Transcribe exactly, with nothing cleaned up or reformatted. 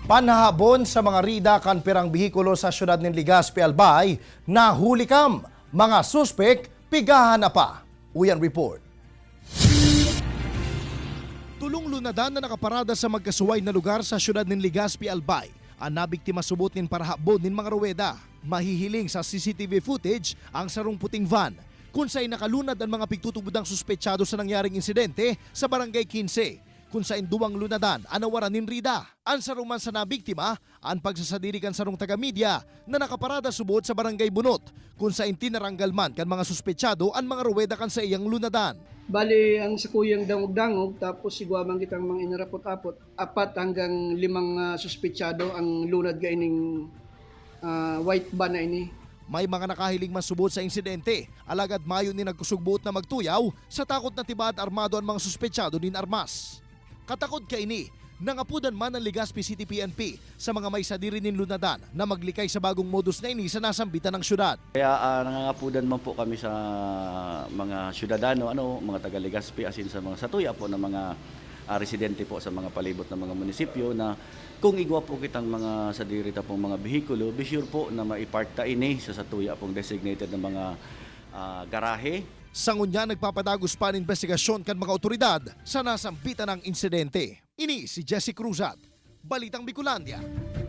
Panhahabon sa mga rida kan pirang behikulo sa siyudad nin Legazpi, Albay, nahulikam. Mga suspek, pighahanap pa. Uyan report. Tolong lunadan na nakaparada sa magkasuway na lugar sa siyudad nin Legazpi, Albay, an nabiktima subot nin parahabon nin mga ruweda. Mahihiling sa C C T V footage ang sarong puting van, kun saen nakalunad an mga pigtutubodang suspetsado sa nangyaring insidente sa Barangay Quince, kun saen duwang lunadan an nawaran nin rida. An saro man sana biktima, an pagsasadiri kan sarong taga-media na nakaparada subot sa Barangay Bunot, kun saen tinaranggal man kan mga suspetsado an mga ruweda kan saiyang lunadan. Bali, ang sakuyang dangog-dangog, tapos igwa man kitang mga inarapot-apot, apat hanggang limang, ah, suspetsado ang lunad kaining, ah, white van na ini. May mga nakahiling man subot sa insidente, alagad mayo nin nagkusog buot na magtuyaw sa takot na tibaad armado an mga suspetsado nin armas. Katakod kaini, nangapodan man an Legazpi City P N P sa mga may sadiri nin lunadan na maglikay sa bagong modus na ini sa nasambitan nang syudad. Kaya, ah, nangangapodan man po kami sa mga syudadano, ano, mga taga Legazpi, asin sa mga satuya po na mga, ah, residente po sa mga palibot na mga munisipyo na kung igwa po kitang mga sadiri ta pong mga behikulo, be sure po na maipark ta ini sa satuya pong designated na mga, ah, garahe. Sa ngunyan, nagpapadagos pa an imbestigasyon kan mga otoridad sa nasambitan nang insidente. Ini si Jesse Cruzat, Balitang Bicolandia.